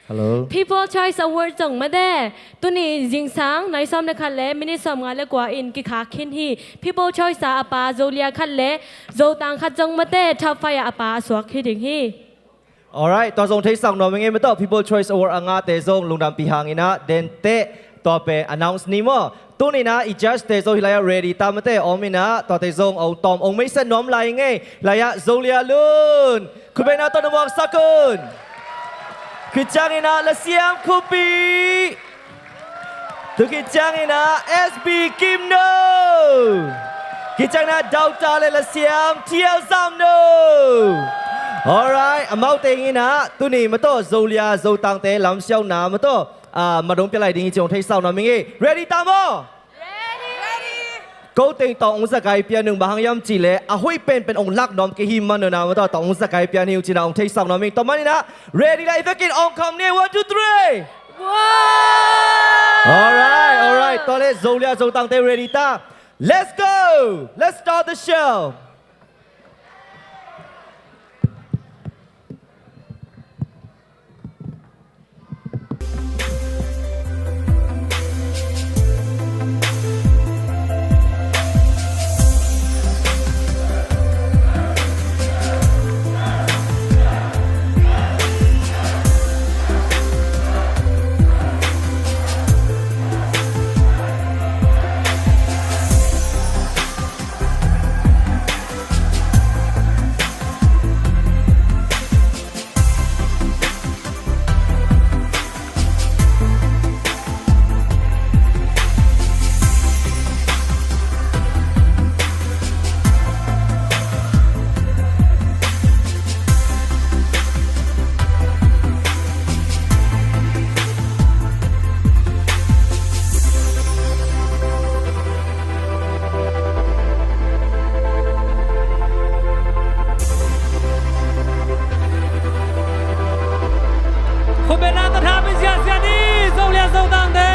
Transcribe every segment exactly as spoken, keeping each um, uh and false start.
Hello. People Choice Award zong mate, tuni zingsang nai sawm le khat le minit sawmnga le kua in kikhak khin hi. People Choice a a pa Zolia khat le Zotang khat zong mate, top five a a pa a suak hi ding hi. Alright, tua zong theisak nuam ing ei, mate, People Choice Award a ngate zong lungdampih hangin ah dente, tua pen announce ni maw. Tuni-in ah i judge te zong hih lai-ah ready ta mate, om in ah tuate zong ong tawm ong meisan nuam lai ing ei. Lai-ah Zolia Lun, khutbetna tawh na muaksak un. Khit ciangin ah Lasiam Khup Pi. Tua khit ciangin ah S B Kim No. Khit ciangin ah Dauta le Lasiam T L Zam No. Alright, amaute in ah tuni mate Zolia Zotangte lamsiauna mate, ah, madong pia lai ding hi ci ong theisak nuam ing ei. Ready ta maw? Ready. Ko teng tawh ong zakai pian ung, bang hang hiam cih leh a hoih penpen ong lak nuam kei hi man un ah mate, tawh ong zakai pian hi ung ci-in ah ong theisak nuam ing. Tua manin ah ready lai vekin ong kham ni. One, two, three. Alright, alright. Tua leh Zolia Zotangte ready ta. Let's go. Let's start the show. Khutbetna tawh tha pia ziahziah ni, Zolia Zotangte.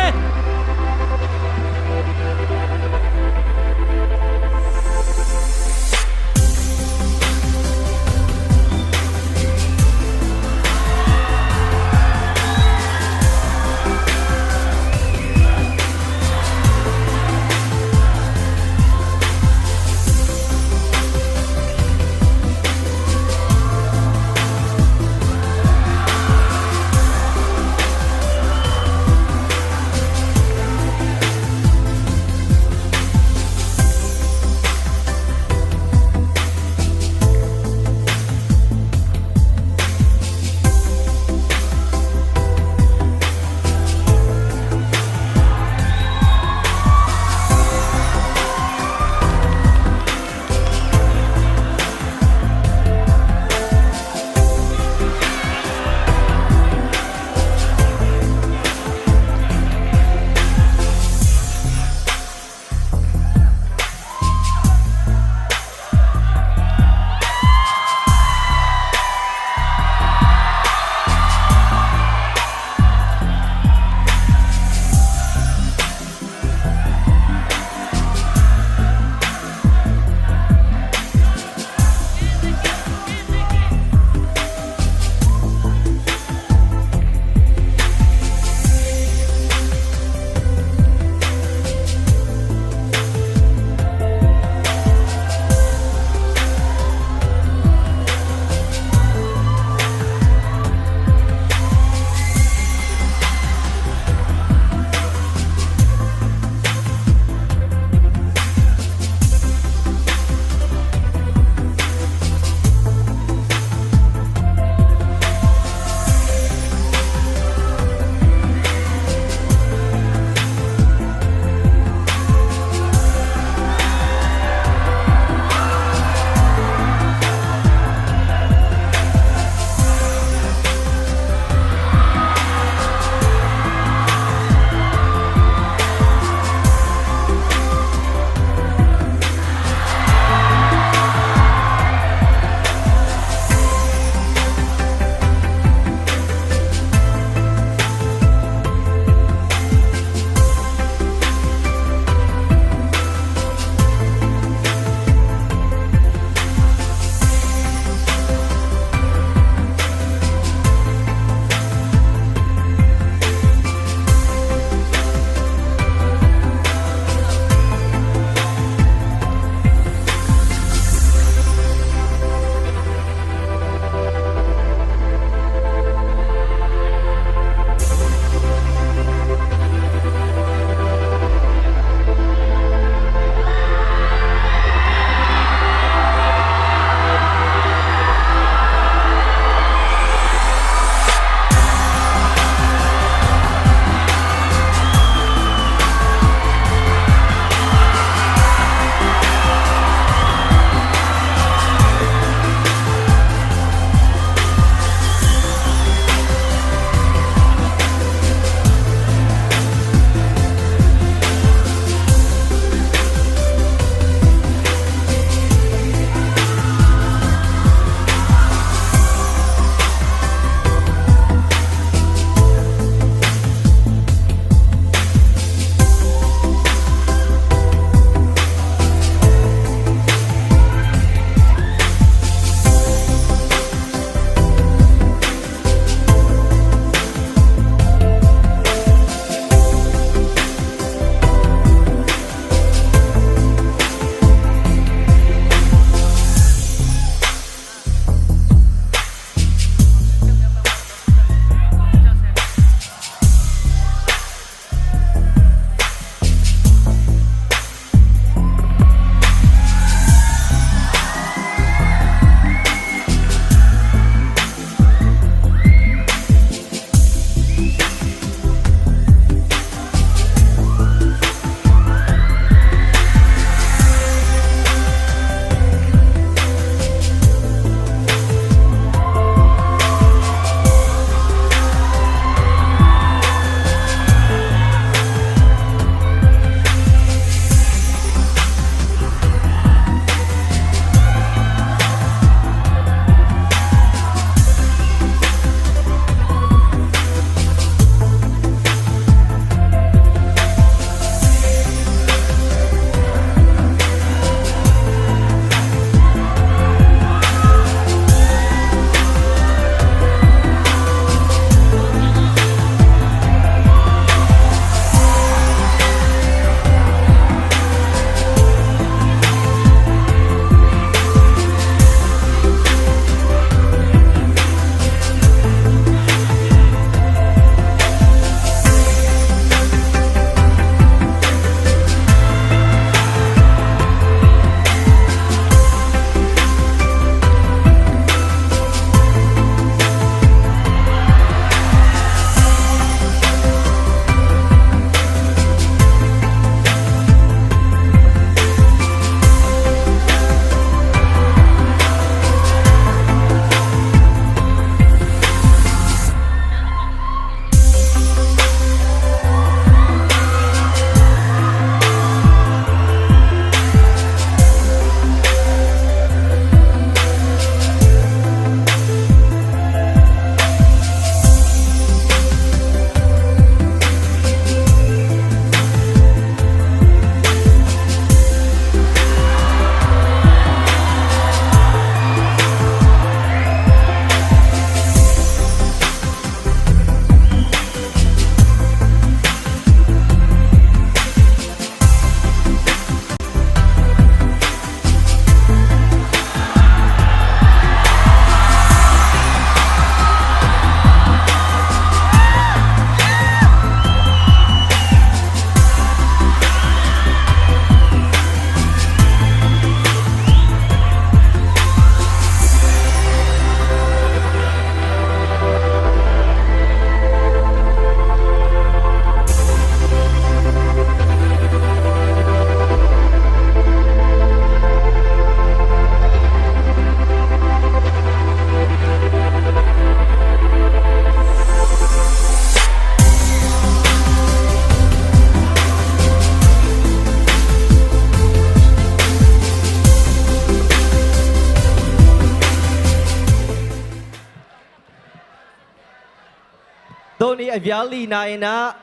Tuni a vial lina inah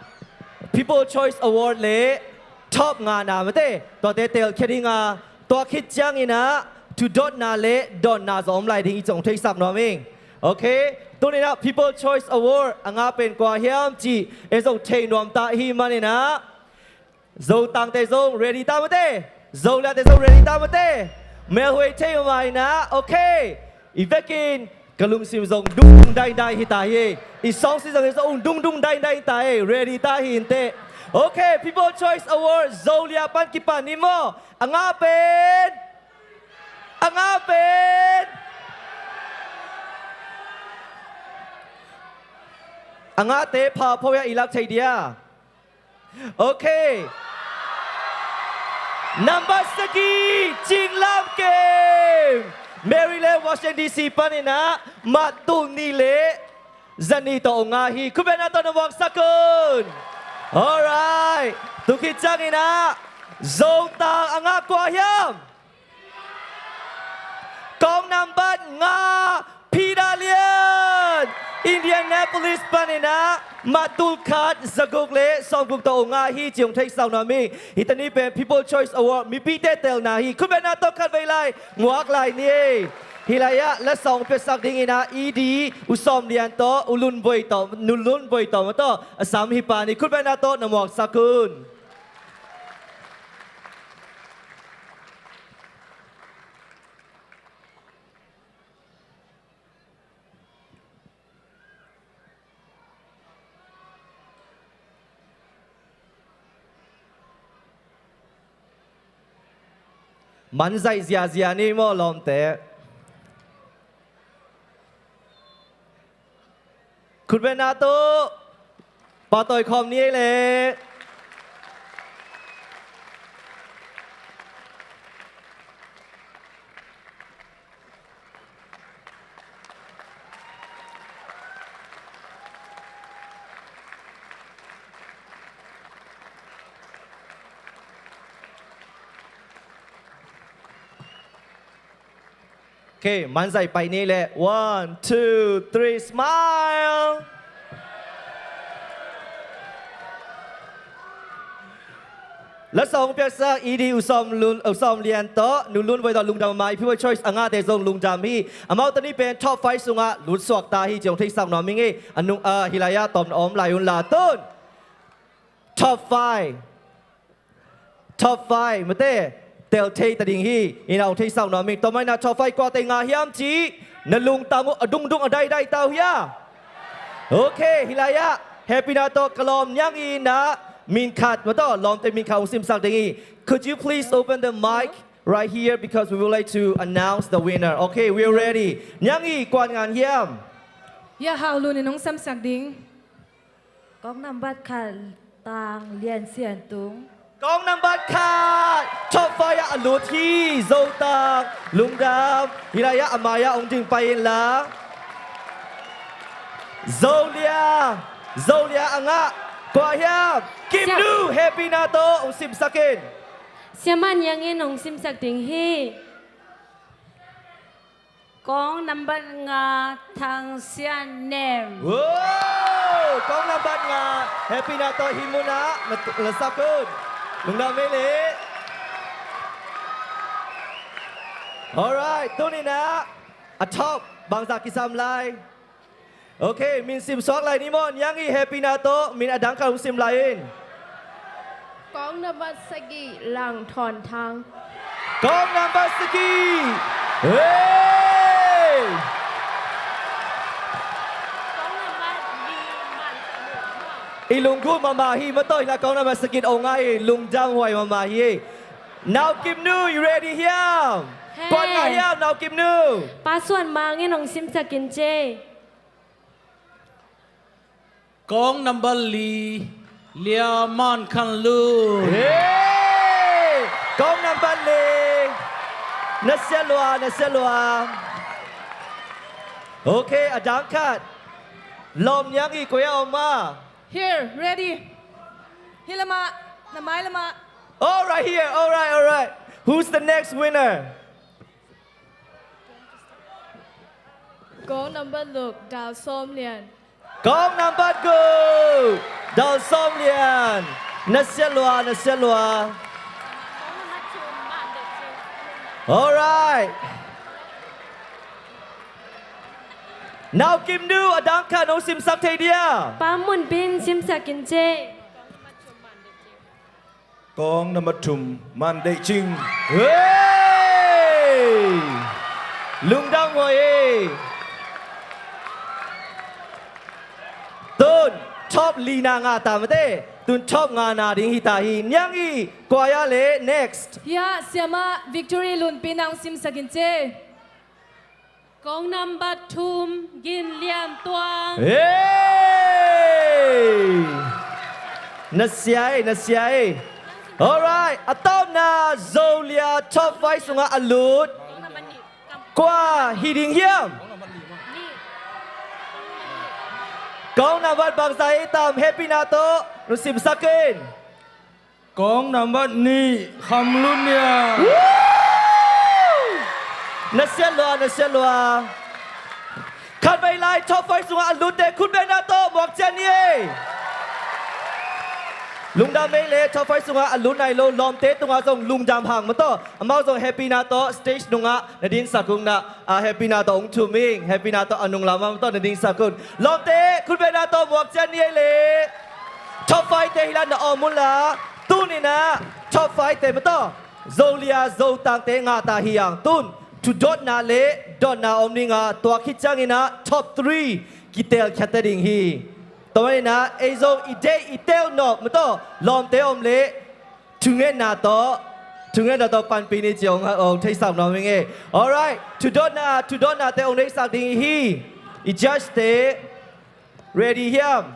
People Choice Award le top ngana mate tuate telkhia dinga, tua khit cianginah thudotna le dotna zong om lai ding i cong theisak nuam ing. Ok, tuninah People Choice Award a nga pen kua hiam cih e zong thei nuam ta hi maninah Zotangte zong ready ta mate. Zoliate zong ready ta mate. Melhuai thei mama inah. Ok. I vekin ka lungsim zong dungdung daidai hita hi. I sawngsi zong zong dungdung daidai hita hi. Ready ta hi inteh. Ok. People Choice Award Zolia pan kipan ni maw? A nga pen. A nga pen. A ngate pha phoia i lak thei dia. Ok. Nambat sagih Cinglam Kim, Maryland, Washington D C paninah mat tul nih le zani tawh nga hi. Khutbetna tawh na muaksak un. Alright. Tukhit cianginah Zotang a nga kua hiam? Kong nambat nga Pidalian, Indianapolis paninah mat tul khat zaguk le sawmguk tawh nga hi ci hong theisak nuam hi. Hita ni pen People Choice Award mipite telna hi. Khutbetna tawh khat vei lai muak lai ni. Hih lai-ah la sawng piaksak dinginah E D U Sawm Lian tawh U Lun Voi tawh Nu Lun Voi tawh mataw a sam hi pa ni. Khutbetna tawh na muaksak un. Manzaih ziazia ni maw lawmte? Khutbetna tawh pahtawi khawm ni ei le. Ok, manzaih paih ni le. One, two, three, smile. La sawng piaksak E D U Sawm Lun, U Sawm Lian tawh Nu Lun Voi tawh lungdam a, my People Choice a ngate zong lungdam hi. Amau tani pen top five sungah lutsuak ta hi ci hong theisak nuam ing ei. A nung, ah, hih lai-ah tawm na om lai un la tun. Top five. Top five mate tel thei ta ding hi. Ina hong theisak nuam ing. Tua maina top five kuate nga hiam cih na lungtang uh a dungdung a daidai ta uh hia? Ok, hih lai-ah hehpihna tawh ka lawm Niang Yi inah min khat mataw lawmte min khat hong simsak ding hi. Could you please open the mic right here because we would like to announce the winner. Ok, we are ready. Niang Yi, kuan ngan hiam? Hia Hau Lun in hong samsak ding. Kong nambat khat Tang Lian Sian Tung. Kong nambat khat top five ah a lut hi Zotang. Lungdam. Hih lai-ah a mai-ah hong ding pai inla. Zolia. Zolia a ngah kua hiam? Kim Nu, hehpihna tawh hong simsak in. Siamah Niang Yi in hong simsak ding hi. Kong nambat nga Thang Sian Nem. Wow! Kong nambat nga, hehpihna tawh hih munah na, na sak un. Lungdam ei le. Alright, tuninah a top bangzah kisam lai? Ok, min simsuak lai ni maw? Niang Yi, hehpihna tawh min a dang khat hong sim lai in. Kong nambat sagih Lang Thawn Thang. Kong nambat sagih. Hey! Kong nambat li Man Khan Lun. I lunggulh mahmah hi mataw, hih lai kong nambat sagih a hong nga hi, lungdam huai mahmah hi. Nau Kim Nu, you ready hiam? Hey. Kuan nga hiam Nau Kim Nu? Pa Suan Mang in hong simsak in cei. Kong nambat li Lia Man Khan Lun. Hey! Kong nambat li. Na sia lua, na sia lua. Ok, a dang khat. Lawm Niang Yi koi-ah om a? Here, ready. Hih lamah, na mai lamah. Alright, here. Alright, alright. Who's the next winner? Kong nambat luk Dau Sawm Lian. Kong nambat guk, Dal Sawm Lian. Nasialua, nasialua. Alright. Nau Kim Du, a dang khat nong simsak thei dia? Pa Mun Bin simsak in ci. Kong nambat thum, Man Deih Cing. Hey! Lungdam huai e. Tun top lina ngah ta mate. Tun top ngana ding hi ta hi. Niang i, kua ia le, next. Hia, Siamah Victory Lunpi nang simsak in ci. Kong nambat thum, Gin Lian Tuang. Hey! Nasiai, nasiai. Alright, a tawpna Zolia top five sungah a lut. Kua hi ding hiam? Kong nambat bangzah ei tam, hehpihna tawh nong simsak in. Kong nambat nih, Kham Lun Niang. Woo! Nasialua, nasialua. Khatvei lai top five sungah a lutte khutbetna tawh muak ciat ni ei. Lungdam ei le, top five sungah a lut nai lo lawmte tungah zong lungdam hang maw tawh. Amau zong hehpihna tawh stage nungah na dinsak un na, ah, hehpihna tawh hong thum ing, hehpihna tawh a nunglam ah maw tawh na dinsak un. Lawmte khutbetna tawh muak ciat ni ei le. Top five te hi la na om un la. Tuni-in ah top five te maw tawh Zolia Zotangte ngah ta hi hang. Tun thudotna le dotna om ding a, tua khit ciangin ah top three kitelkhiat ta ding hi. Tua manin ah ei zong i deih i tel nop maw tawh lawmte om le thungetna tawh, thungetna tawh panpih ni ci hong, hong theisak nuam ing e. Alright, thudotna, thudotnate hong theisak ding hi. I judge te ready hiam?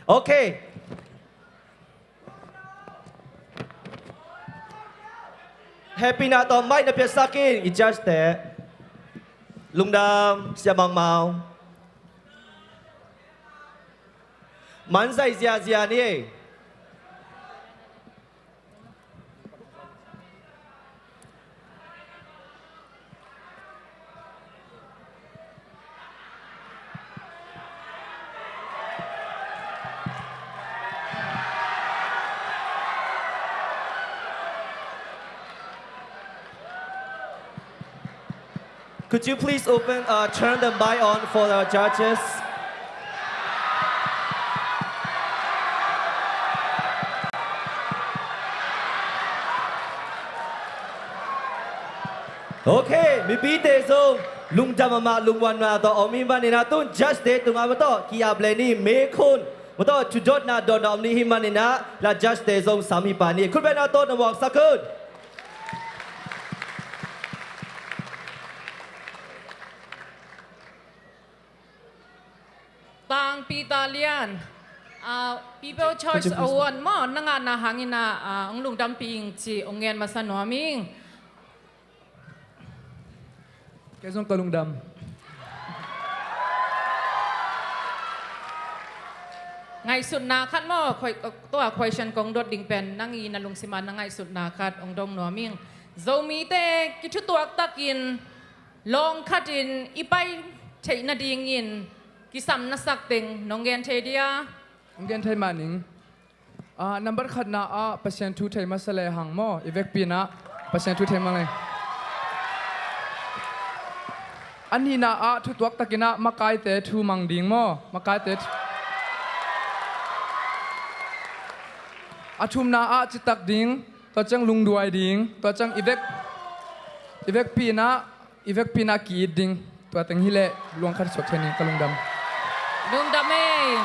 Okay. Hehpihna tawh mic na piaksak in, i judge te. Lungdam, Sia Mang Mau. Man zai ziazia ni. Could you please open, uh, turn the mic on for the judges? Okay, mipite zong lungdam mahmah, lungmuanna tawh om hi manin ah tun judge te tungah maw tawh ki-ap le ni, mek hun. Maw tawh thudotna dotna om ni hi manin ah la judge te zong sam hi pah ni. Khutbetna tawh na muaksak un. Tang Peter Lian, ah, People Choice Award maw, na ngahna hangin ah, ah, hong lungdampih ing ci hong ngen masa nuam ing. Kei zong ka lungdam. Ngaihsutna khat maw, tua question kong dot ding pen, nang i na lungsim ah na ngaihsutna khat hong dong nuam ing. Zomite kithutuak takin lawng khatin i pai theih nadingin kisam na sak teng nong gen thei dia? Hong gen thei mah ning. Ah, nambat khatna ah Pasian thu thei masa lehang maw, i vekpi in ah Pasian thu thei mah leng. A nihna ah thutuak takin ah makaite thu mang ding maw, makaite thu. A thumna ah citak ding, tua ciang lungduai ding, tua ciang i vek, i vekpi in ah, i vekpi in ah ki-it ding. Tua teng hi leh luang khat suak thei ning, ka lungdam. Lungdam ei.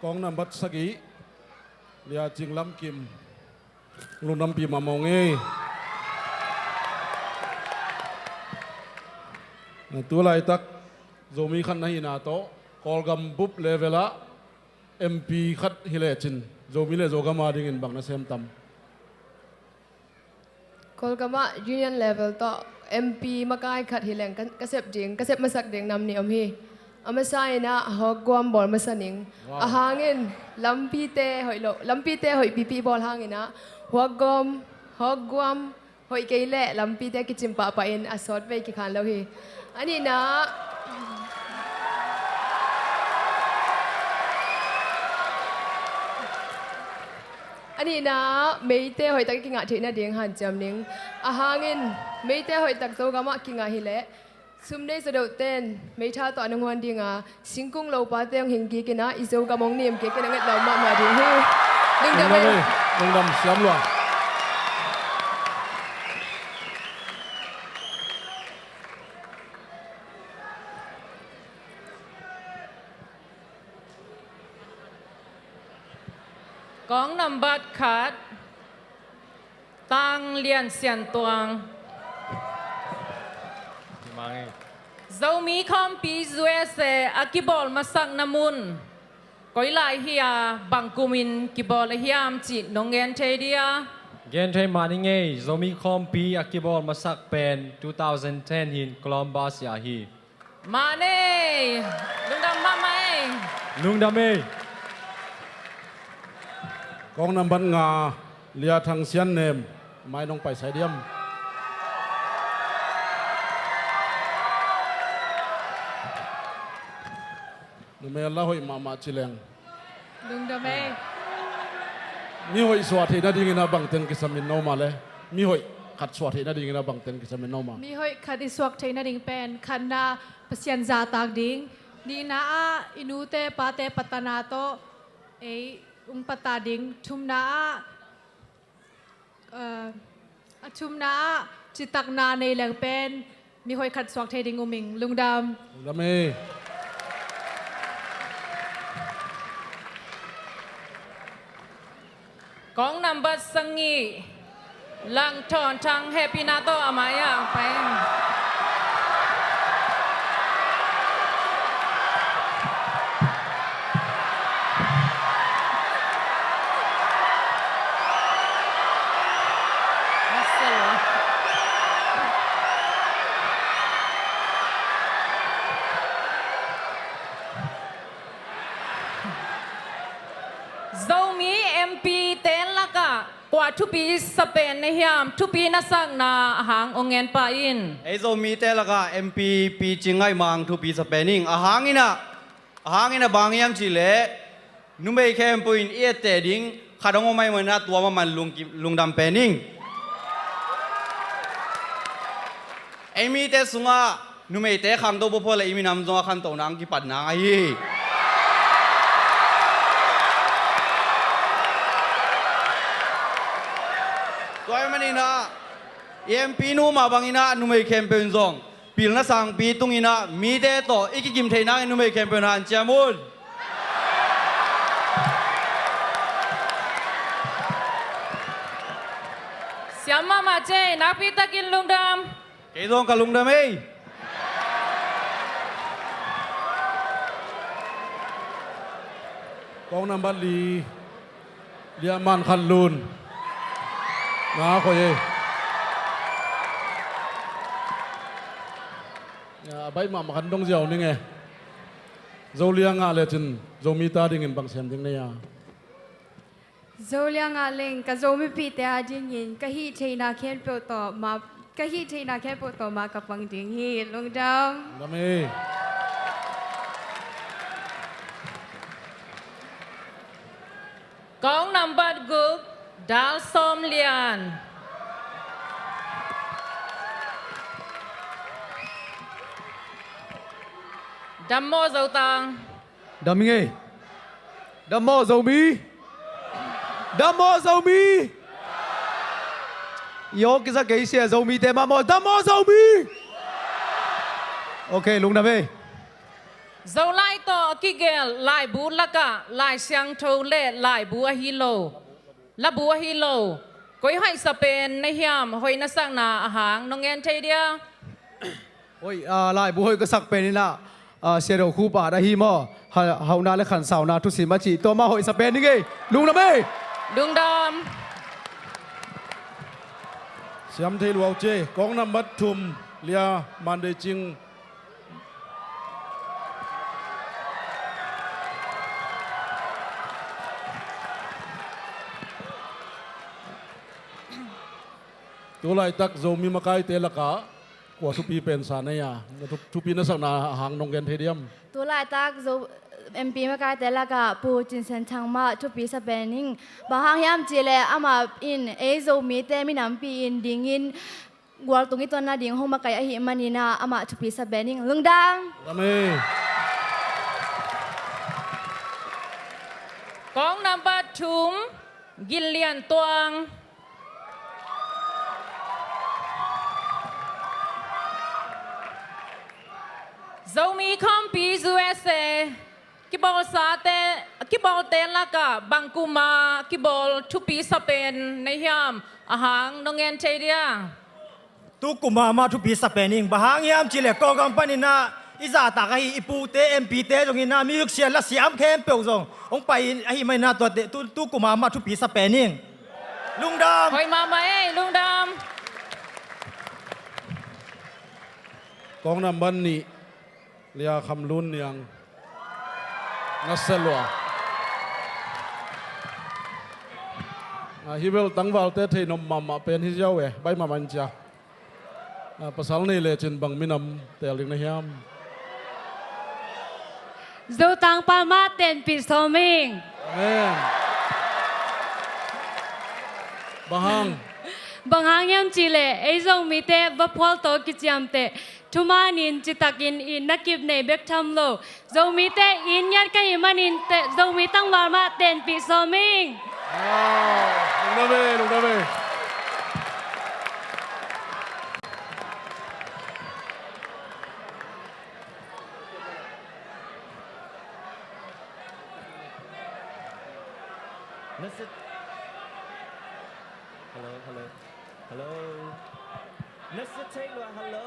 Kong nambat sagih, Lia Cing Lam Kim. Lungdampih mahmah ing ei. Tu laitak Zomi khat na hihna tawh Kawlgam bup level ah M P khat hi lecin Zomi le Zogam a dingin bang na sem tam? Kawlgam ah union level tawh M P makai khat hi leng ka, ka sep ding, ka sep masak ding nam nih om hi. A masa in ah Hawkguam bawl masa ning. Wow. A hangin lampite hoih lo, lampite hoih pipi bawl hangin ah Hawkguam, Hawkguam Hoih kei leh lampite kicim pahpah in a sawt vei kikhan lo hi. A nihna, a nihna, meite hoihtak i kingah theih nading hanciam ning. A hangin meite hoihtak Zogamah kingah hileh, sum nei zawdohte in meitha tawh a nunghuan dinga, singkung lopate hong hing kik in ah, i Zogam hong nim kik in a nget lo mahmah ding hi. Lungdam ei. Lungdam ei. Lungdam siam lua. Kawng nambat khat, Tang Lian Sian Tuang. Zomi Khawmpi U S A a kibawl masakna mun koi lai hi a, bang kumin kibawl a hiam cih nong gen thei dia? Gen thei mah ning ei, Zomi Khawmpi a kibawl masak pen two thousand ten hi-in Columbus ah hi. Mah nei. Lungdam mahmah ei. Lungdam ei. Kawng nambat nga, Lia Thang Sian Nem, mai nong paisai diam? Numei a la hoih mahmah ci leng. Lungdam ei. Mi hoih suah theih nadingin ah bangteng kisam in no mah le? Mi hoih khat suah theih nadingin ah bangteng kisam in no mah? Mi hoih khat i suak theih nading pen, khatna, Pasian zahtak ding. Nihna ah i nute pate patana tawh ei hong pata ding. Thumna ah, a thumna ah citakna nei leng pen mi hoih khat suak thei ding um ing. Lungdam. Lungdam ei. Kawng nambat sagih, Lang Thawn Thang, hehpihna tawh a mai-ah hong pai in. Zomi M P te lakah kua thupi sa pen na hiam? Thupi na sakna a hang hong gen pah in. Ei Zomite lakah M P Pi Cing Ngaih Mang thupi sa pen ing. A hang in ah, a hang in ah bang hiam cih leh, numei khempeuh in i etteh ding khat hong om ahih manin ah, tua mahmah in lungdam pen ing. Ei mite sungah numeite khangto pawpaw leh i minam zong a khantohna hong kipat nang ahi hi. Tua ahih manin ah, i M P nu mah bangin ah numei khempeuh in zong pilna sangpi tungin ah mite tawh i kikim theih nangin numei khempeuh in hanciam un. Siam mahmah cei, nakpi takin lungdam. Kei zong ka lungdam ei. Kawng nambat li, Lia Man Khan Lun. Na khoi ei. A baih mahmah khan dong ziau ning e. Zo lia ngah lecin Zomi ta dingin bang sem ding nei a? Zo lia ngah leng ka Zomipihte a dingin ka hih theihna khempeuh tawh ma, ka hih theihna khempeuh tawh ma ka pang ding hi. Lungdam. Lungdam ei. Kawng nambat guk, Dal Sawm Lian. Dam maw Zotang? Dam ing ei. Dam maw Zomi? Dam maw Zomi? I aw kisa kei sia, Zomite mah maw? Dam maw Zomi? Ok, lungdam ei. Zolai tawh a kigelh laibu lakah Lai Siangtho le laibu ahi lo, labu ahi lo, koi hoihsa pen na hiam? Hoih na sakna a hang nong gen thei dia? Hoih, ah, laibu hoih ka sak pen in ah, ah, Sia Do Khup At ahi maw? Ha, hauhna le khansauna thusim a cih, tua mah hoihsa pen ing ei. Lungdam ei. Lungdam. Siam thei lua uh ci ei. Kawng nambat thum, Lia Man Dei Cing. Tu laitak Zomi makaite lakah kua thupi pensa na hia? Na thu-, thupi na sakna a hang nong gen thei diam? Tu laitak Zo M P makaite lakah Pu Cin Sian Thang mah thupi sa pen ing. Bang hang hiam cih leh amah in ei Zomite minampi in dingin gualtung i tuan nading hong makaih ahih manin ah amah thupi sa pen ing. Lungdam. Lungdam e. Kong nambat thum, Gin Lian Tuang. Zomi Khuampi U S A kibawlsate, kibawlte lakah bang kum a kibawl thupi sa pen na hiam? A hang nong gen thei dia? Tu kum a mah thupi sa pen ing. Bang hang hiam cih leh Kawlgam panin ah i zahtak ahi i pute, M P te zong in ah music siam, la siam khempeuh zong hong pai ahih manin ah tuate tu, tu kum a mah thupi sa pen ing. Lungdam. Hoih mahmah ei, lungdam. Kong nambat nih, Lia Kham Lun Niang. Na sia lua. Ah, hih bel tangvalte theihnop mahmah pen hi ziau e, baih mahmah in cia. Ah, pasal nei lecin bang minam teel ding na hiam? Zotang Palma tenpih sawm ing. Amen. Bang hang? Bang hang hiam cih leh ei Zomite va phual tawh kiciamteh thumanin citakin itna kip nei bek tham lo Zomite it ngiat ka hih manin te, Zomi tangval mah tenpih sawm ing. Wow, lungdam e, lungdam e. Hello, hello. Hello. Na sia thei lua, hello.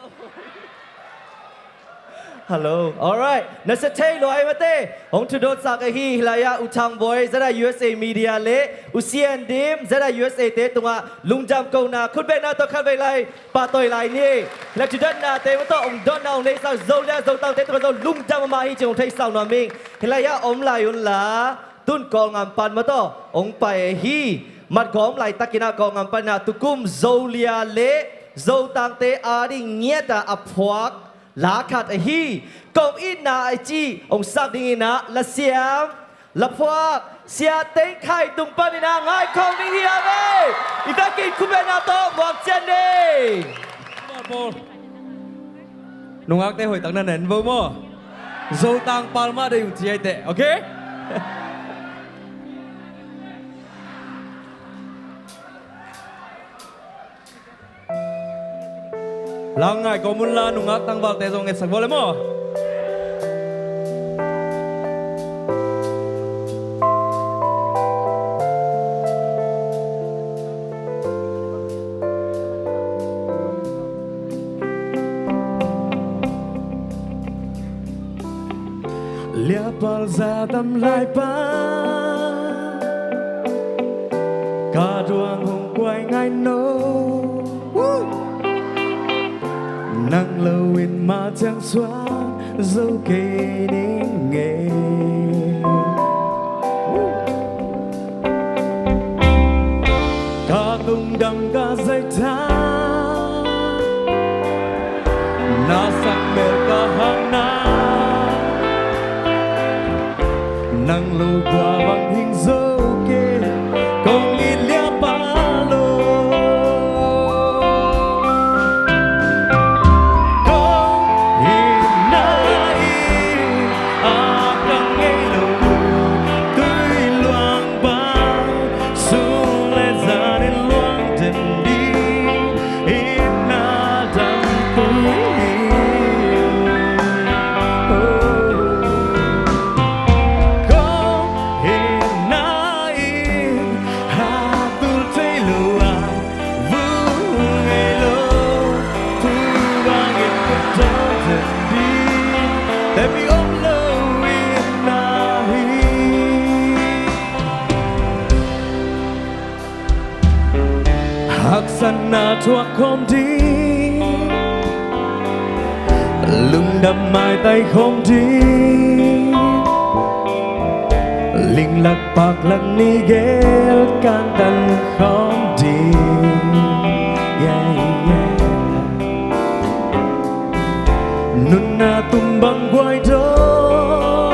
Hello. Alright. Na sia thei lua ei mate. Hong thudot sak ahi, hih lai-ah U Thang Bawi, Z I U S A Media le U Sian Dim, Z I U S A te tungah lungdam kohna khutbetna tawh khatvei lai pahtawi lai ni. Hih lai thudotnate mah tawh hong dotna hong neihsak Zolia Zotangte tungah zong lungdam mahmah hi cih hong theisak nuam ing. Hih lai-ah om lai unla, tun Kawlngam pan mah tawh hong pai ahi. Matgawm laitakin ah Kawlngam panin ah tukum Zolia le Zotangte ading ngiat ah a phuak la khat ahi. Kong itna a i cih hong sak dingin ah lasiam, laphuak Sia Teng Khai tung panin ah ngaikhawm ding hi a ve. I vekin khutbetna tawh muak ciat ni. Nungakte hoihtak na nen vo maw? Zotang Palma dei uh ci ei teh, okay? Lang ngai kawm unla nungak tangvalte zong etsak vo le maw? Liapal za tam lai pa ka duang hong kuai ngai no. Nang lo in ma ciang suang zo kei ning e. Ka lungdam ka zaita na sak mel ka hang na. Nang lo bua bang hing zo kei kong it liapa lo. Kong it na i a ka ngei lo tui luang bang sung le zan in luang den di. Ina dam pui. Ko ina i ha tul tei lua vu ngei lo. Tu bang in ko tau tei di. Te pi om lo ina hi. Haksatna thuak khawm ding, lungdam maitai khawm ding, linglak paklak ni gel kantan khawm ding. Yeah, Nunna tum bang guai dawh,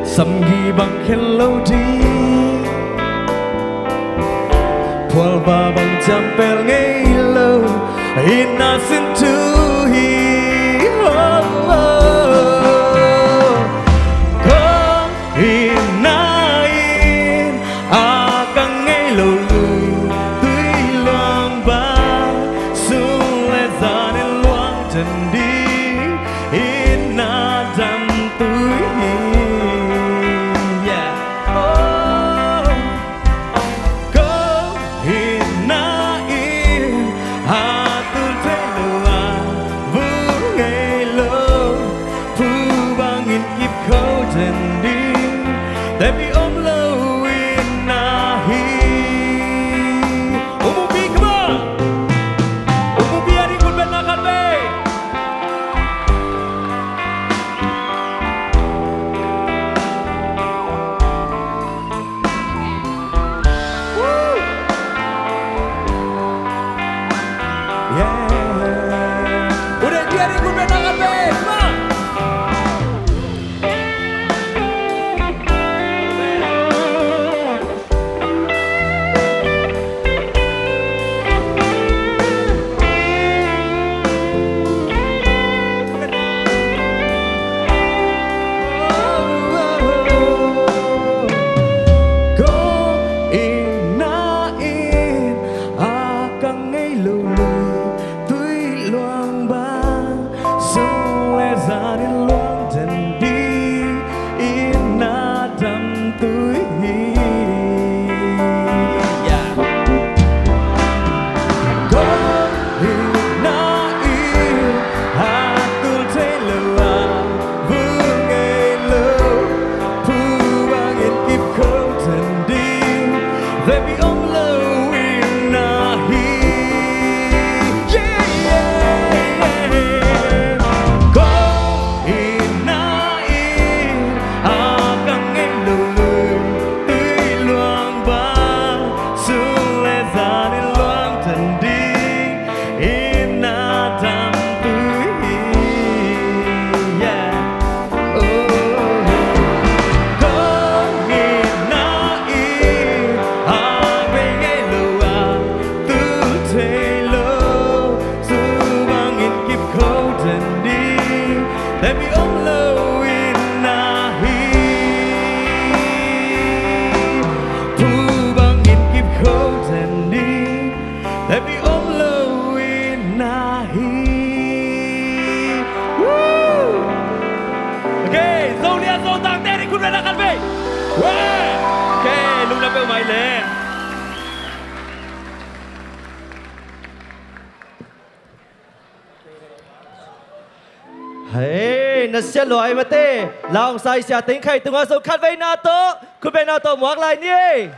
samgi bang khen lo ding, phualva bang ciampel ngei lo, itna sin tu hi. Oh, oh. Ko itna in a ka ngei lo lui tui luang bang, sung le zan in luang den ding, itna dam tui hi. Yeah. Oh. Ko itna in a tul thei lo a, vul ngei lo, phu bangin kip kho den ding, tepi om lo itna hi. Umupi, come on! Umupi a ding khut beng na khat vei. Ko itna in a ka ngei lo lui tui luang bang, sung le zan in luang den ding, itna dam tui hi. Yeah. Ko itna in a tul thei lo a, vul ngei lo, phu bangin kip kho den ding, tepi om lo itna hi. Yeah, yeah, yeah. Ko itna in a ka ngei lo lui tui luang bang, sung le zan in luang den ding, itna dam tui hi. Yeah. Oh, ko itna in a ngei ngei lo a, tul thei lo, sung bangin kip kho den ding, tepi om lo itna hi. Phu bangin kip kho den ding, tepi om lo itna hi. Woo! Okay, Zolia Zotangte ding khut beng na khat vei. Woo! Okay, lungdam peuhmah leh. Hei, na sia lua ei mate. Langsai sia teng khai tungah Zo khat vei na tawh, khut beng na tawh muak lai ni ei.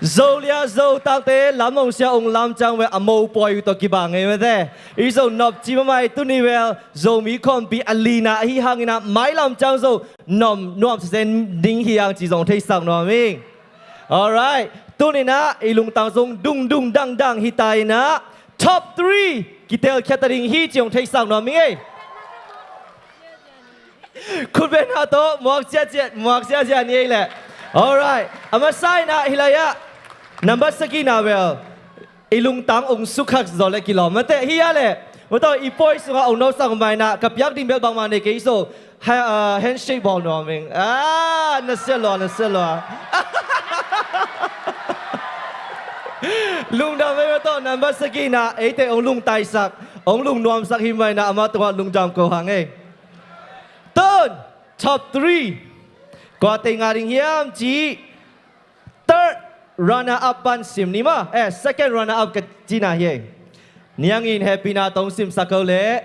Zolia Zotangte lam hong sia ung lam ciang ve a mopawi uh tawh kibang ei mate. I Zo nop ci mahmah ei, tuni vel Zomi khawmpi a lina ahi hangin ah mailam ciang Zo nuam nuam sesen ding hi hang ci zong theisak nuam ing. Alright. Tuni-in ah i lungtang zong dungdung dangdang hi ta in ah top three kitelkhia ta ding hi ci hong theisak nuam ing ei. Khut beng na tawh muak ciatciat, muak ciatciat ni ei leh. Alright. A masa in ah hih lai ah number sagihna vel i lungtang ong sukha zaw leh kilawm mate hi a leh. Mataw i pawi sungah ong nopsak mah in ah ka piak ding bel bangmah nei kei Zo. Ha, ah, handshake bawl nuam ing. Ah, na sia lua, na sia lua. Lungdam ei mataw, number sagihna eite ong lungtaisak, ong lungnuamsak hi mah in ah amah tungah lungdam ko hang ei. Tun, top three. Kua tei ngah ding hiam ci. Third runner up pan sim ni maw. Eh, second runner up ka cihna hi ei. Niangin hehpihna tawh simsak ko leh.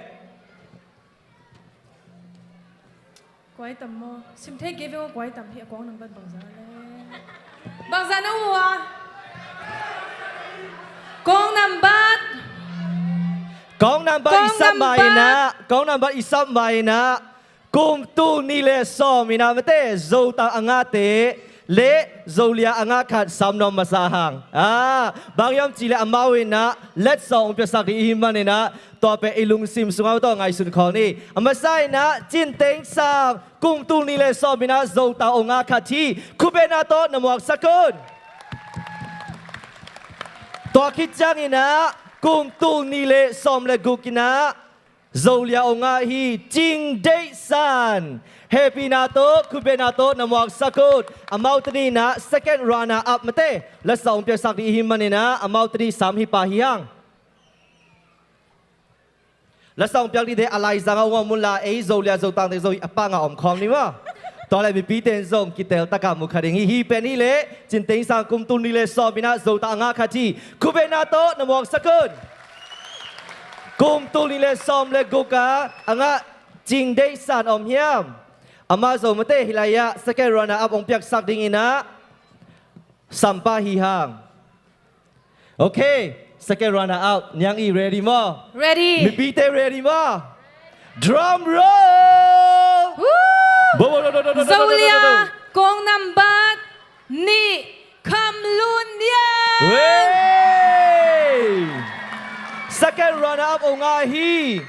Kuai tam maw? Sim thei kei ve maw, kuai tam hi a, kong nambat bangzah le. Bangzah na uh a? Kong nambat. Kong nambat i sap mah in ah, kong nambat i sap mah in ah. Kum tul nih le sawm in ah mate, Zotang a ngahte le Zolia a ngah khat sam nuam masa hang. Ah, bang hiam cih leh amau in ah letsong hong piaksak ding i hih manin ah tua pen i lungsim sungah tawh ngaihsun khol ni. A masa in ah Cin Teng Sang kum tul nih le sawm in ah Zotang hong ngah khat hi. Khutbetna tawh na muaksak un. Tua khit ciangin ah kum tul nih le sawm le guk in ah Zolia hong ngah hi Cing Deih San. Hehpihna tawh khutbetna tawh na muaksak un. Amau teng in ah second runner up mate letsong hong piaksak ding i hih manin ah amau teng sam hi pah hi hang. Letsong piak dingte a laizang a hong om un la, ei Zolia Zotangte Zo a pang a om khawm ni maw. Tua leh mipite in zong kitel takin mu kha ding hi. Hih pen hi leh Cin Teng Sang kum tul nih le sawm in ah Zotang a ngah khat hi. Khutbetna tawh na muaksak un. Kum tul nih le sawm le guk a a ngah Cing Deih San om hiam? Amah Zo mate hih lai ah second runner up hong piaksak dingin ah sam pah hi hang. Okay, second runner up, Niang I ready maw? Ready. Mipite ready maw? Drum roll! Woo! Bo, bo, bo, bo, bo, bo, bo, bo, bo, bo. Zolia kong nambat nih Kham Lun Niang. Hey! Second runner up hong ngah hi.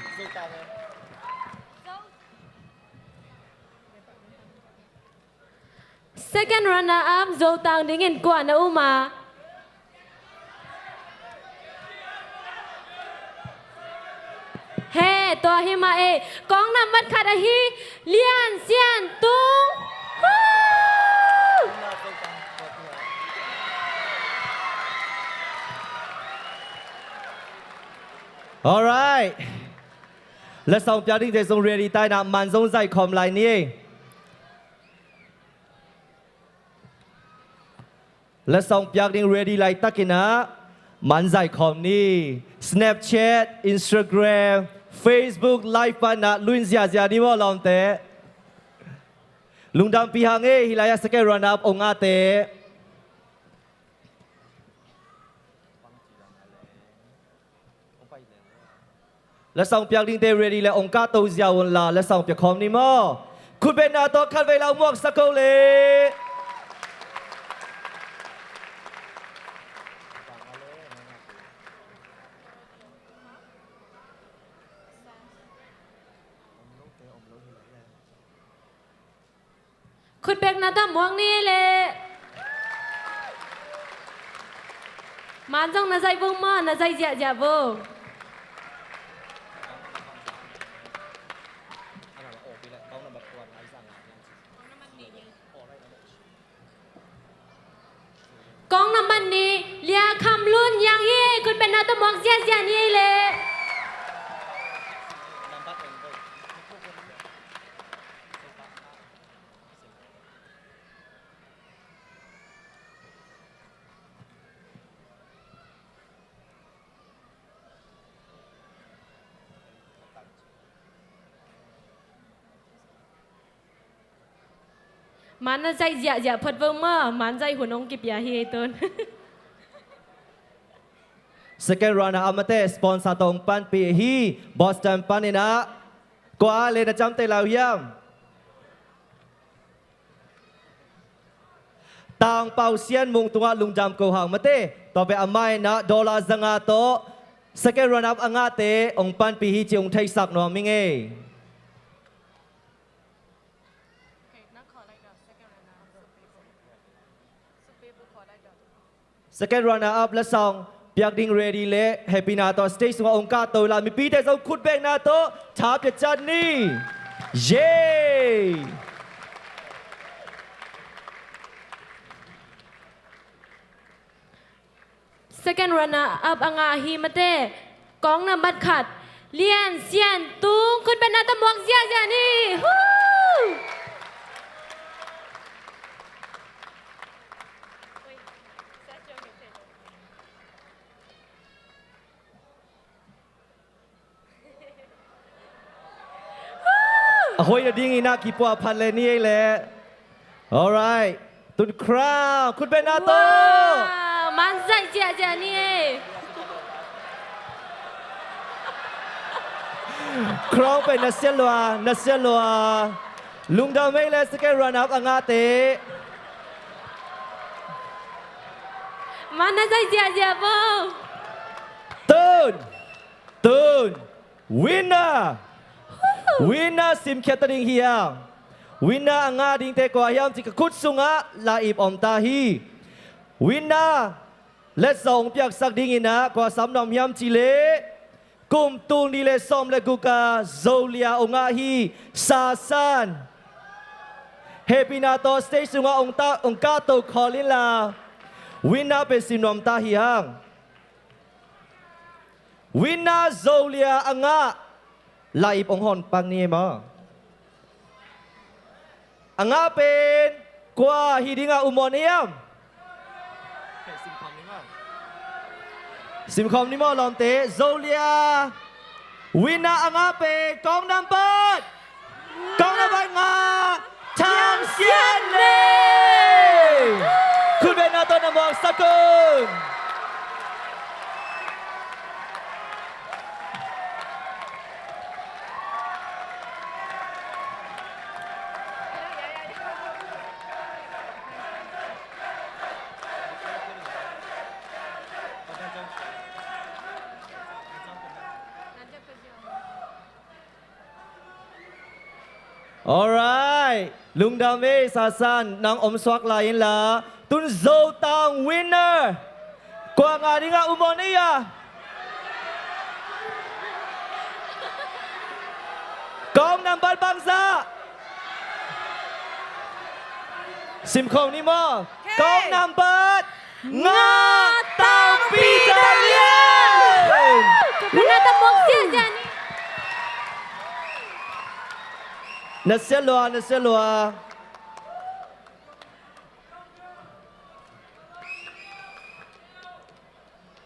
Second runner up Zotang dingin kua na um a? He, tua hi mah e. Kong nambat khat ahi Lian Sian Tung. Woo! Alright. Letsong piak dingte zong ready ta in ah man zong zaih khawm lai ni. Letsong piak ding ready laitakin ah man zaih khawm ni. Snapchat, Instagram, Facebook Live pan ah lungdam ziahziah ni maw lawmte. Lungdampih hang e, hih lai ah second runner up hong ngahte. Letsong piak dingte ready leh hong kahto ziau un la, letsong piak khawm ni maw? Khutbetna tawh khatvei la hong muaksak ko leh. Khutbetna tawh muak ni leh. Man zong na zaih vo maw, na zaih ziahziah vo. Kong nambat nih Lia Kham Lun Niang hi. Khutbetna tawh muak ziahziah ni leh. Man na zaih ziahziah phot vo maw, man zaih hun hong kipia hi ei tun. Second runner up mate sponsor tawh hong panpih hi. Boston panin ah kua le na camte lau hiam? Tangpau Sian Mung tungah lungdam ko hang mate. Tua pen amah in ah dollar zanga tawh second runner up a ngahte hong panpih hi cih hong theisak nuam ing ei. Second runner up letsong piak ding ready leh hehpihna tawh stage sungah hong kahto la, mipite zong khutbetna tawh tha pia ciat ni. Yay! Second runner up a ngah hi mate. Kong nambat khat Lian Sian Tung, khutbetna tawh muak ziahziah ni. Hoo! A hoih nadingin ah kipua phat le ni ei leh. Alright. Tun crown khutbetna tawh. Wow, man zaih ziahziah ni ei. Crown pen na siat lua, na siat lua. Lungdam ei leh second runner up a ngahte. Mana zai ziahziah bo. Tun, tun, winner. Winner simkhiat ta ding hi hang. Winner a ngah dingte kua hiam cih ka khut sungah la ip om ta hi. Winner letsong piaksak dinginah kua sam nuam hiam cih leh kum tul nih le sawm le guk a Zolia ong ngah hi. Sasan. Hehpihna tawh stage sungah ong ta, ong kahto khol inla winner pen sim nuam ta hi hang. Winner Zolia a ngah la ip ong hon pak ni maw? A ngah pen kua hi dingah um maw na hiam? Simkhawm ni maw lawmte? Zolia winner a ngah pen kong nambat, kong nambat nga, Thang Sian Lei. Khutbetna tawh na muangsak un. Alright. Lungdam ei, Sasan, nang om suak lai inla. Tun Zotang winner kua ngah dingah um maw na hia? Kong nambat bangzah? Simkhawm ni maw? Kong nambat nga, Tang Peter Lian. Ka puna ta mawk ziahziah ni. Na sia lua, na sia lua.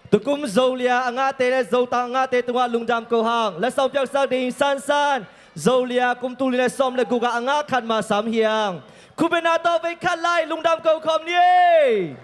Tukum Zolia a ngahte le Zotang a ngahte tungah lungdam ko hang. Letsong piaksak ding, Sansan. Zolia kum tul nih le sawm le guk ah a ngah khat mah sam hi hang. Khutbetna tawh vei khat lai lungdam ko khawm ni ei.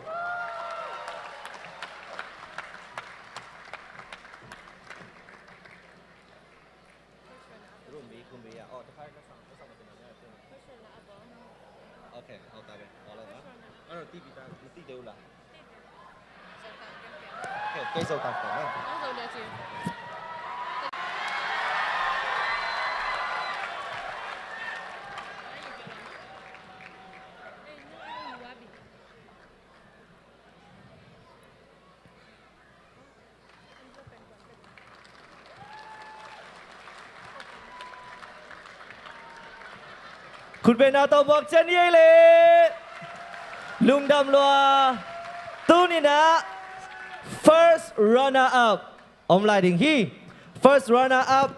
Khutbetna tawh muak ciat ni ei leh. Lungdam lua. Tuninah first runner up om lai ding hi. First runner up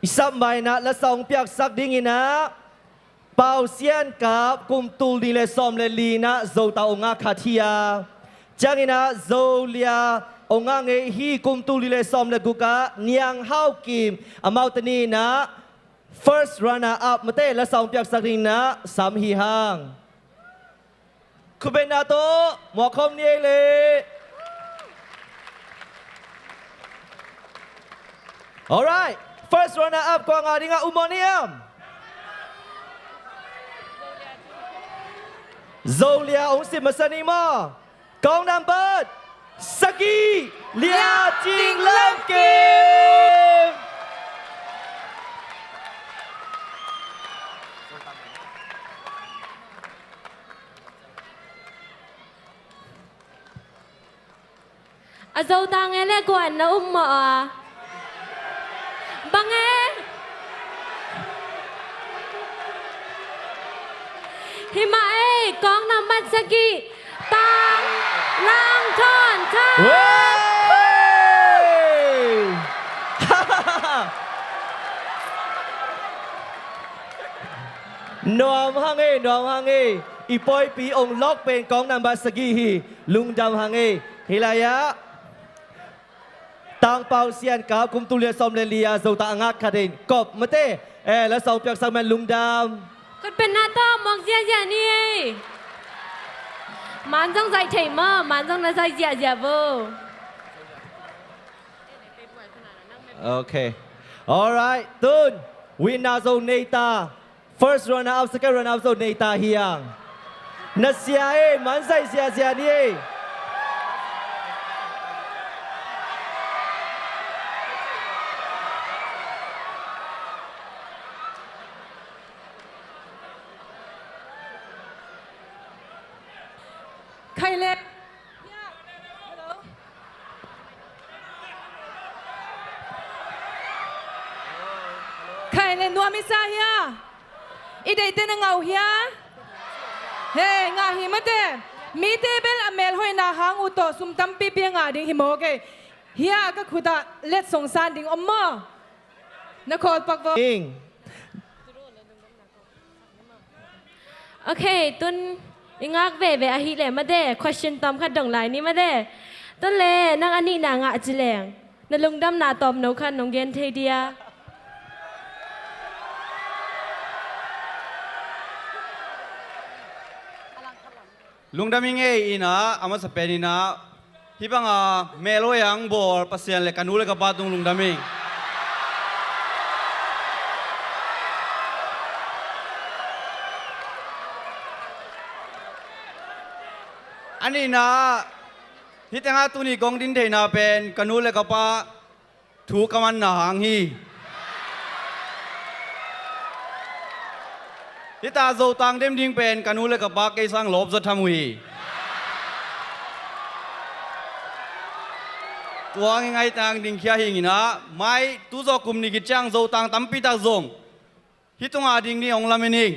i sap ma inah letsong piaksak dinginah Pau Sian Kap kum tul nih le sawm le li inah Zotang ong ngah khat hi a, cianginah Zolia ong ngah ngei hi. Kum tul nih le sawm le guk ah Niang Hau Kim, amau teni inah first runner up mate letsong piaksak dinginah sam hi hang. Khutbetna tawh muak khawm ni ei leh. Alright. First runner up kua ngah dingah um maw na hiam? Zolia ong sim masa ni maw? Kong nambat sagih, Lia Cing Lam Kim. A Zotang e le kuan na um maw a? Bang e? Hi mah e, kong nambat sagih, Tang Lang Thawn Tha. Wey! Nuam hang e, nuam hang e. I pawipi ong lawk pen kong nambat sagih hi. Lungdam hang e. Hi lai ah Tang Pau Sian Kap kum tul nih le sawm le li a Zotang a ngah khat in kop mate. Eh, letsong piaksak man lungdam. Khutbetna tawh muak ziahziah ni ei. Man zong zai thei maw, man zong na zai ziahziah bo. Okay. Alright. Tun winner zong nei ta. First runner up, second runner up zong nei ta hi hang. Na sia e, man zai ziahziah ni e. Khai le. Khai le, nuam i sa hia? I deihte na ngah uh hia? He, ngah hi mate. Mite bel a melhoihna hang uh tawh sum tampipi a ngah ding hi maw kei. Hia, ka khutah letsong san ding om maw? Na khawl pak vo. Ing. Ok, tun i ngak veve ahih leh mate, question tawm khat dong lai ni mate. Tun le nang a nihna ngah ci leng na lungdamna tawmno khat nong gen thei dia? Lungdam ing ei. Inah, a masa pen inah, hih banga melhoih a hong bawl Pasian le ka nu le ka pa tung lungdam ing. A nihna, hih tengah tuni kong din theihna pen ka nu le ka pa thu ka manna hang hi. Hita Zotang dem ding pen ka nu le ka pa kei sang lawp zaw tham uh hi. Tua hang i ngaitang ding khia hi inah, mai tu zawh kum nih khit ciang Zotang tampi tak zong hih tungah ding ni hong lamen ing.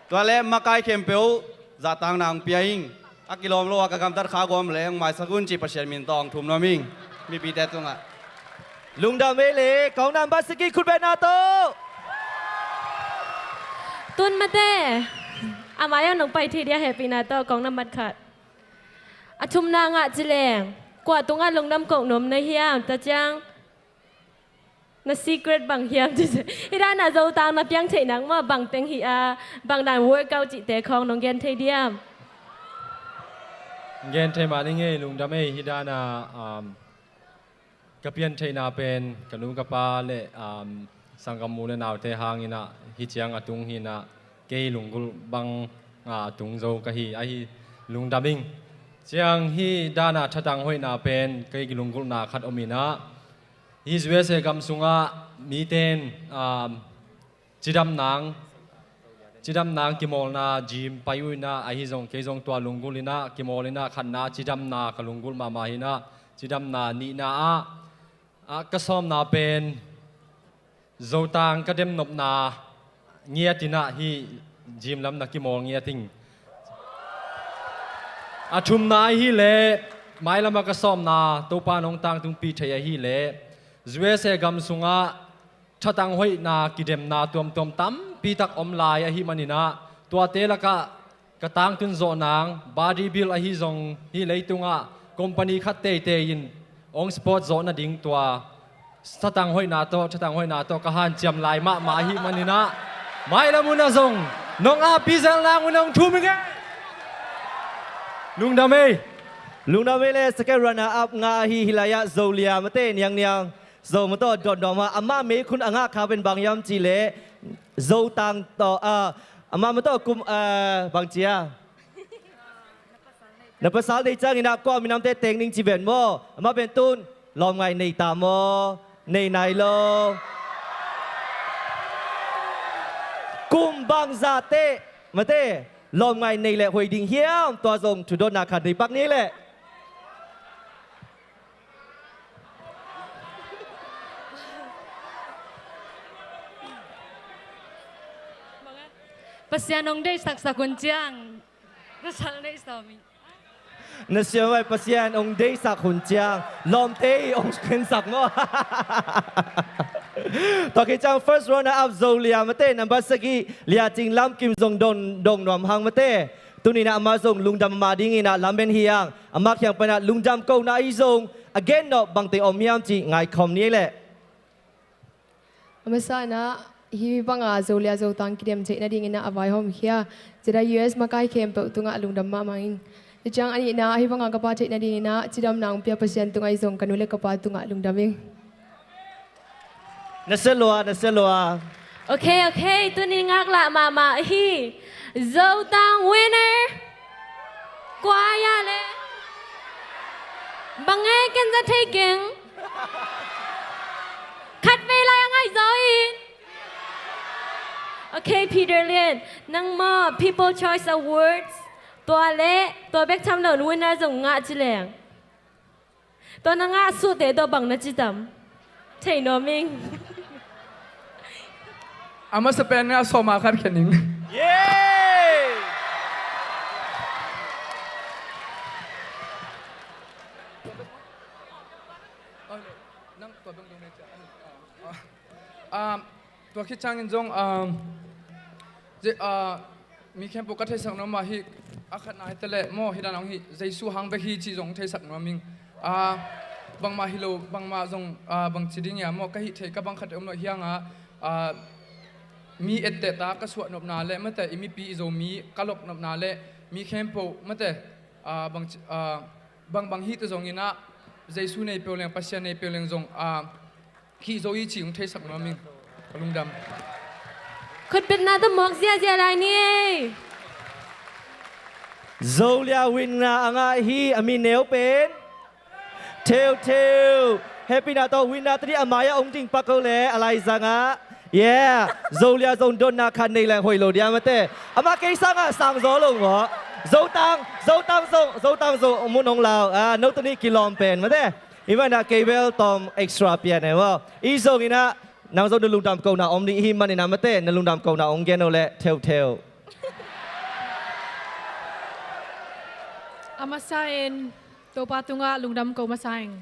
Tua le makai khempeuh zahtakna hong pia ing. A kilawm lo a ka gamtat kha guam le hong maisak un ci Pasian min tawh hong thum nuam ing mipite tungah. Lungdam ei le, kong nambat sagih khutbetna tawh. Tun mate, a mai-ah nong pai thei dia hehpihna tawh kong nambat khat. A thumna ngah ci leng kua tungah lungdam koh nuam na hiam, tua ciang na secret bang hiam ci se. Hih dana Zotang na piang theih nang maw, bang teng hih a, bang dan workout cihte khawng nong gen thei diam? Gen thei mah ning ei, lungdam ei. Hih dana, um, ka pian theihna pen ka nu ka pa le, um, sanggam u le naute hang inah hih ciang a tung hi inah, kei lunggulh bang a tung zo ka hi, ahi lungdam ing. Ciang hih dana thatang hoihna pen kei lunggulhna khat om inah, hih U S A gam sungah miten, um, cidam nang, cidam nang kimawlna gym pai uh inah, ahi zong kei zong tua lunggulh inah, kimawl inah, khatna cidamna ka lunggulh mahmah hi inah, cidamna nihna ah, ah, ka sawmna pen Zotang ka demnopna ngiat inah hih gym lam na kimawl ngiat ing. A thumna ahih leh mailam a ka sawmna Topa nong tangtungpih thei ahih leh U S A gam sungah thatang hoihna kidemna tuamtuam tampi tak om lai ahih man inah, tuate lakah ka tangtun zawh nang, body build ahi zong hih leitungah company khat teitei in hong support zawh nading tua thatang hoihna tawh, thatang hoihna tawh ka hanciam lai mahmah ahih man inah, mailam hun ah zong nong appi zel nang un hong thum ing ei. Lungdam ei. Lungdam ei le, second runner up ngah ahi hih lai-ah Zolia mate, Niangniang. Zo mah tawh dotdot mah, amah meikhun a ngah kha pen bang hiam cih leh Zotang tawh, ah, amah mah tawh kum, ah, bang ci a, na pasal nei ciangin ah kua minamte teng ning ci ven maw? Amah pen tun lawmngaih nei ta maw? Nei nai lo. Kum bangzah teh mate lawmngaih nei leh hoih ding hiam? Tua zong thudotna khat nei pak ni leh. Pasian hong deihsaksak hun ciang na sal neih sawm hi. Na siamvai Pasian hong deihsak hun ciang lawmte hong khensak maw? Tua khit ciang first runner up Zolia mate, nambat sagih Lia Cing Lam Kim zong dong, dong nuam hang mate. Tuni inah amah zong lungdam mah dingin ah lamen hi hang. Amah kiang panah lungdam kohna ahi zong a gennop bangte om hiam cih ngaikhawm ni ei leh. A masa inah hih banga Zolia Zotang kidem theih nadingin ah a vaihawm khia Zeda U S makai khempeuh tungah lungdam mahmah ing. Tua ciang a nihna, hih banga ka pa theih nadingin ah cidamna hong pia Pasian tungah ahi zong ka nu le ka pa tungah lungdam ing. Na sia lua, na sia lua. Ok, ok, tuni ngaklah mahmah hi. Zotang winner. Kua ia le? Bang e, ken za thei keng. Khatvei lai a ngaih zaw in. Ok, Peter Lian, nang maw People Choice Awards tua le tua bek tham lo, winner zong ngah ci leng. Tua na ngah suhte tua bang na ci tam? Thei nuam ing. A masa pen ngah sawma khat khen ing. Yay! Nang tua bang dong ne cia. Ah, tua khit ciangin zong, ah, ze-, ah, mi khempeuh ka theisak nuam mah hi, a khatna hi ta leh maw, hi dan hong hi, Jesu hang bek hi cih zong theisak nuam ing. Ah, bangmah hi lo, bangmah zong, ah, bang ci ding ia maw, ka hih theih ka bang khat om lo hi hang a, ah, mi etteh ta ka suah nopna le, mate, i mipi i Zomi ka lok nopna le, mi khempeuh, mate, ah, bang ci, ah, bangbang hih ta zongin ah, Jesu nei peuh leng, Pasian nei peuh leng zong, ah, hih zo i cih hong theisak nuam ing. Ka lungdam. Khutbetna tawh muak ziahziah lai ni ei. Zolia winner a ngah hi, a min neu pen Theutheu. Hehpihna tawh winner tadi a mai-ah hong ding pak ko le a laizang ah. Yeah. Zolia zong dotna khat nei leng hoih lo dia mate. Amah kei sangah sang zaw lo maw. Zotang, Zotang zong, Zotang zong mun hong lau. Ah, no tuni kilawm pen mate. Hi manin ah kei bel tawm extra pian e maw. I zongin ah nang zong na lungdam kohna om ding hi manin ah mate, na lungdam kohna hong gen o leh Theutheu. A masa in Topa tungah lungdam ko masa ing.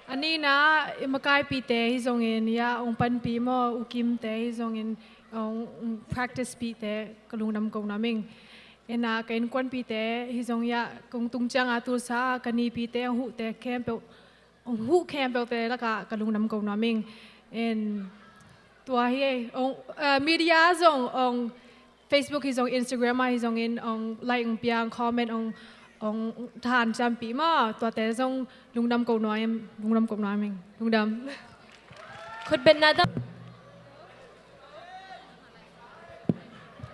A nihna i makaipihte hi zongin, ia hong panpih maw, U Kimte hi zongin, hong practice pihte ka lungdam ko nuam ing. Ina ka innkuanpihte hi zong ia kong tung cianga tulsa ka nipite hong huhte khempeuh, hong huh khempeuhte lakah ka lungdam ko nuam ing. In tua hi ei, hong, ah, media zong, hong Facebook hi zong, Instagram ah hi zongin, hong like hong piang, comment hong, hong thahan ciampih maw, tuate zong lungdam ko nuam, lungdam ko nuam ing, lungdam. Khutbetna tawh.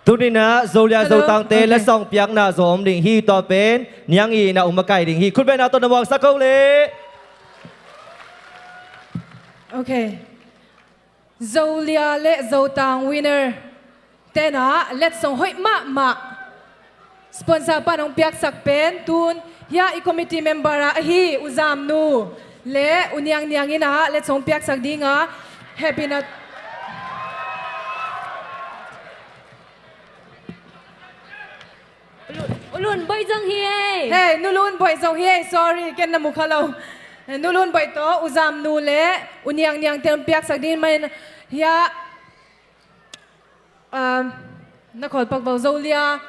Tuninah Zolia Zotangte letsong piakna zaw om ding hi, tua pen Niang i na um a kai ding hi. Khutbetna tawh na muaksak ko le. Ok. Zolia le Zotang winner tenah letsong hoih mahmah sponsor pan hong piaksak pen tun hia i committee member ah ahi U Zamnu le U Niang Niang inah letsong piaksak dinga happy na. U Lun Boih zong hi ei. Hei, Nu Lun Boih zong hi ei. Sorry, ken na mu kha lo. Nu Lun Boih tawh U Zamnu le U Niang Niang ten piaksak ding manin hia. Um, na khawl pak vo Zolia.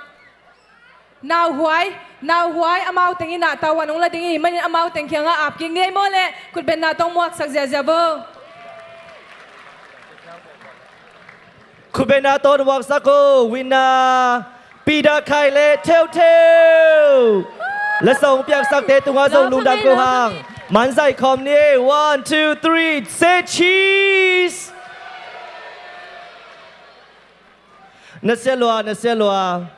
Nauhuai, nauhuai amau teng inah tau an hong la ding hi manin amau teng kiangah ap kik ni ei maw le khutbetna tawh muaksak ziahziah vo. Khutbetna tawh na muaksak ko, winner Peter Khai le Theutheu. Letsong piaksakte tungah zong lungdam ko hang. Manzai khawm ni ei. One, two, three, say cheese. Na sia lua, na sia lua.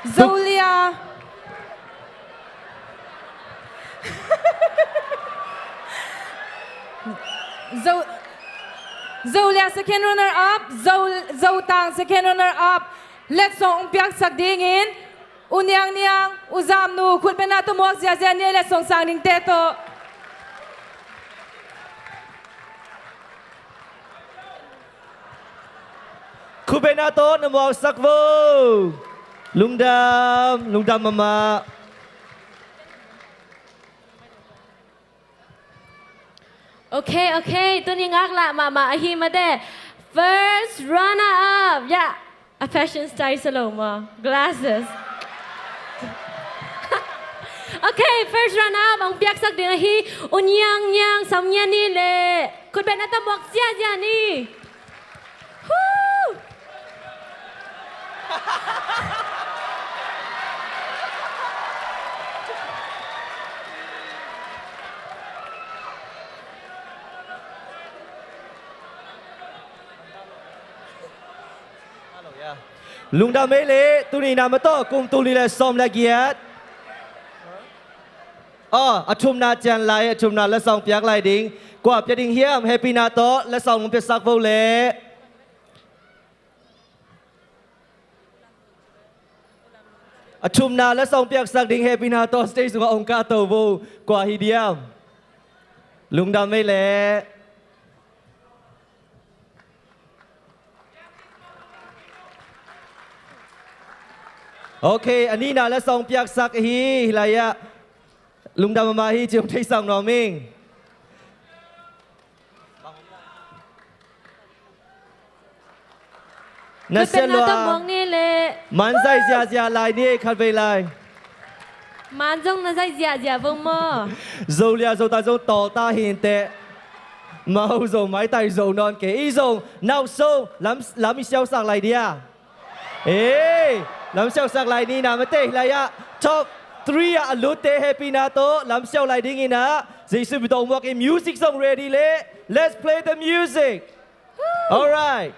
Zolia. Zo-, Zolia second runner up, Zo-, Zotang second runner up. Letsong hong piaksak dingin U Niang Niang, U Zamnu, khutbetna tawh muak ziahziah ni ei, letsong sang dingte tawh. Khutbetna tawh na muaksak vo. Lungdam, lungdam mahmah. Ok, ok, tuni ngaklah mahmah ahi mate. First runner up, yeah. A fashion style sa lo maw. Glasses. Ok, first runner up hong piaksak ding ahi U Niang Niang, Sam Niang ni le. Khutbetna tawh muak ziahziah ni. Lungdam ei leh, tuni na mah tawh kum tul nih le sawm le giat. Aw, a thumna cian lai, a thumna letsong piak lai ding. Kua pia ding hiam, hehpihna tawh letsong piaksak vo leh. A thumna letsong piaksak ding hehpihna tawh stage sungah ong kahto vo, kua hi diam? Lungdam ei leh. Ok, a nihna letsong piaksak hi, hih lai-ah. Lungdam mahmah hi ci hong theisak nuam ing. Na siat lua. Khutbetna tawh muak ni leh. Man zaih ziahziah lai ni ei khatvei lai. Man zong na zaih ziahziah vo maw. Zolia Zotang zong tawlta hi inteh. Mau Zo maitai Zo nawn kei. I Zo nauh so lam, lam i siausak lai dia. Ei, lam siausak lai ni na mah teh, hih lai-ah top three ah a lutte hehpihna tawh lam siau lai dingin ah, Jesu min tawh muak in, music zong ready leh. Let's play the music. Alright.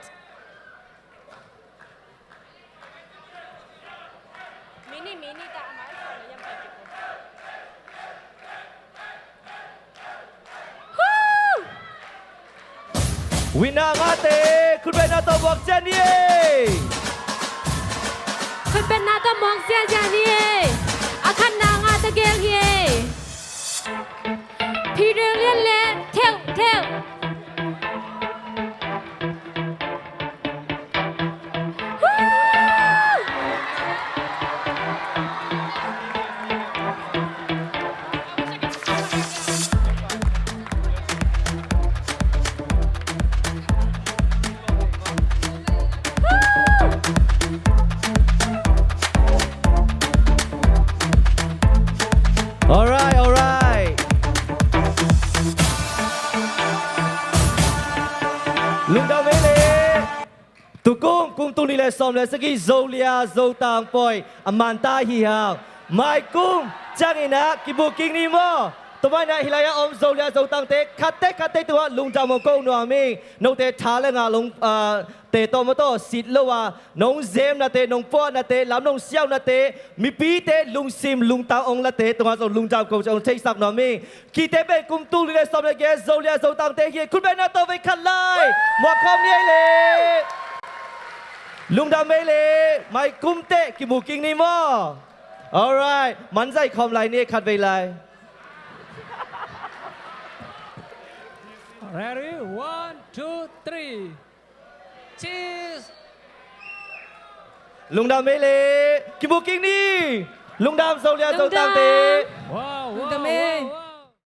Winner ngate khutbetna tawh muak ciat ni ei. Khutbetna tawh muak ziahziah ni ei. A khatna ngate gel hi ei. Phi rel lian leh theuh theuh. Alright, alright. Lungdam ei leh. Tukum kum tul nih le sawm le sagih Zolia Zotang pawi a man ta hi hang. Maikum ciangin ah kibooking ni maw. Tua manin ah hih lai-ah om Zolia Zotangte khatte khatte tungah lungdam hong ko nuam ing. Note tha le ngah long, ah, te tawh maw tawh sit lo a, nong zemnate, nong puahnate, lam nong siaunate, mipite lungsim lungtang hong late tungah zong lungdam ko ci hong theisak nuam ing. Kite pen kum tul nih le sawm le giat Zolia Zotangte hi. Khutbetna tawh vei khat lai muak khawm ni ei leh. Lungdam ei leh. Maikum teh kibooking ni maw. Alright, man zaih khawm lai ni ei khatvei lai. Ready? One, two, three. Cheers. Lungdam ei leh. Kibooking ni. Lungdam Zolia Zotangte. Wow, wow, lungdam ei. Wow, wow.